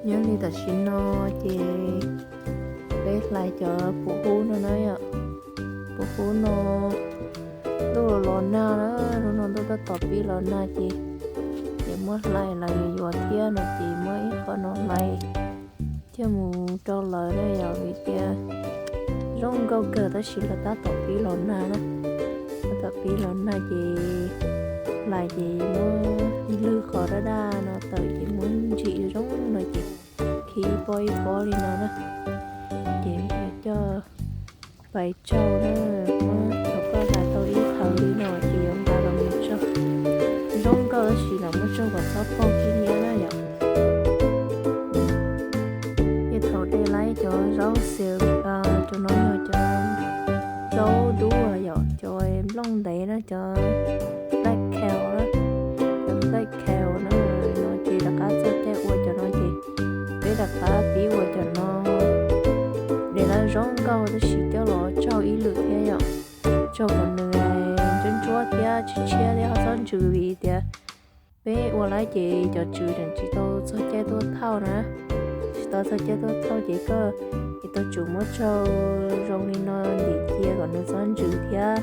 Nyob li tam sim no ces peb hlais cov puv hub no na yom. Puv hub no ntuj los los nag na, hnub no ntuj tab tom pib los nag ces, ces muab hlais los yuav yuav thiab no ces muab ib qho no hlais coj mus rau lawv na yom, vim tias zoo nkauj kawg tab sis los tab tom pib los nag na. Tab tom pib los nag ces hlais ces muab lwg qhov daj daj no tawm ces muab ntsim zoo no ces khi ib pob ib pob li no na. Ces coj pais tsau na, muab thaum koj hlais tau ib thawv li no ces yuav nqa los mus tsau. Zoo nkauj tab sis los muab tsau kom txhob paug khib nyiab na yom. Ces thaum de laib cov zaub xaws, rau no yog cov zaub dub yom, cov nplooj ntev na, cov black kale na, cov black kale na, no ces rov qab txog caij ua cov no ces peb rov qab pib ua cov no. De laib zoo nkauj tab sis coj los tsau ib lwm thiab yom, tsau kom nws ntsuab ntsuab thiab tshiab tshiab thiab ho txhob ntsws vim tias peb ua laib ces cov tswv tseem tsis tau txog caij tuaj thauj na. Tsis tau txog caij tuaj thauj ces koj, ces tau tsum muab tsau zoo li no ntim cia kom nws txhob ntsws thiab.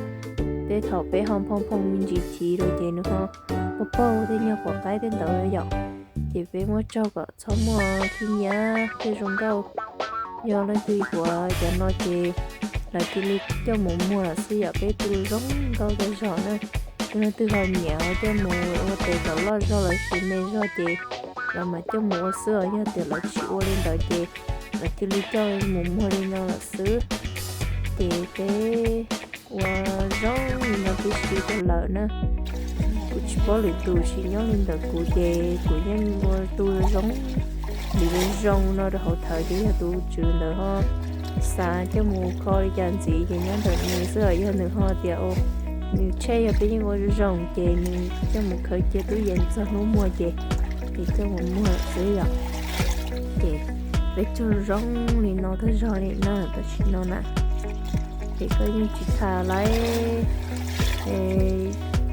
Tej thaum peb ho nphoo nphoo me ntsis chiv rau ces nws ho paug paug tej nyuag quav qaib tej ntawd yom. Ces peb muab tsau kom txhob muaj khib nyiab thiaj zoo nkauj. Yog leej twg yuav cov no ces lawv cia li coj mus muag lawm xwb yom, peb tu zoo nkauj tag zog na. Yog leej twg ho nyiam coj mus ua tes kom loj zog los sis me zog ces lawv mam coj mus ua xwb os. Yog tias lawv tsis ua li ntawd ces lawv cia li coj mus muag li no lawm xwb. Ces peb ua zoo li no tib si rau lawm na. Kuv tsis paub lwm tus, tsis nyob li ntawm kuv ces kuv yeej ua tu zoo li zoo no rau hauv thawv ces yog tus tswv ntawd ho xav coj mus kho li cas ntxiv ces nyob ntawm nws xwb os. Yog nws ho tias nws tshem yog peb yeej ua zoo ces nws coj mus khaws cia tub yees txog hnub muag ces, ces coj mus muag lawm xwb yom. Ces peb tsau zoo li no tag zog li na, tam sim no na. Ces koj yeej tsis tas laib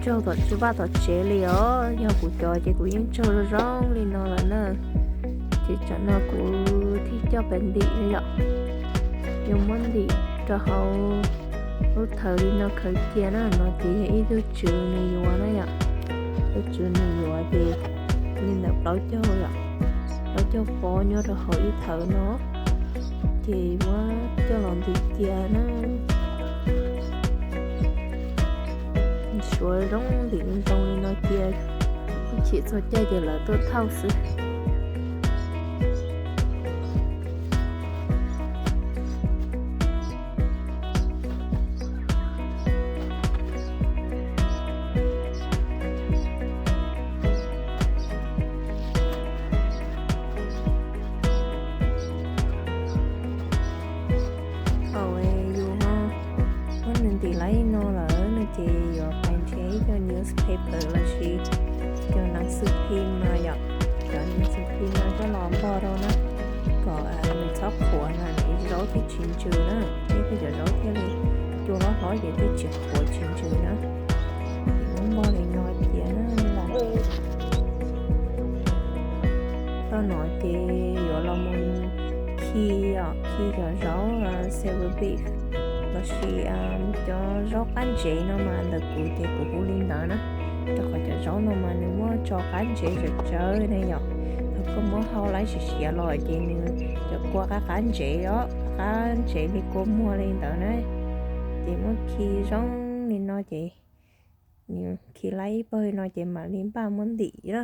tsau tom tsev vaj tom tsev li os. Yog kuv cov ces kuv yeej tsau zoo zoo li no lawm na. Ces tsam no kuv thiaj coj pais ntim na yom. Yuav muab ntim rau hauv lub thawv li no khaws cia na, no ces yog ib tug tswv nws yuav na yom. Tus tswv nws yuav ces li ntawm plaub caug yom, plaub caug pob nyob rau hauv ib thawv no. Ces muab coj los ntim cia na. Suav zoo ntim zoo li no cia, chim txog caij ces lawv tuaj thauj xwb. Thaum yus ho muab nws ntim laib no lawm no ces yuav pais nrhiav ib co newspaper lossis cov nab xwm phim no yom, cov nab xwm phim no coj los npog rau na, kom nws txhob qhuav na, nws zaub thiaj tsis ntsws na, thiab cov zaub thiaj li cua hlob hlob ces thiaj tsis qhuav tsis ntsws na. Ces muab npog li no cia na. Tau no ces yuav los mus khi, khi cov zaub silver beef lossis cov zaub qab ntsev no mas ntawm kuv ces kuv hu li ntawd na, rau qhov cov zaub no mas nws muaj tso qab ntsev tsawv tsawv ne yom. Thaum koj muab hau laib siav siav los ces nws cov kua qab qab ntsev os, qab ntsev li kua muag li ntawd na. Ces muab khi zoo li no ces nws khi laib ib pawg li no ces mam li npaj muab ntim na.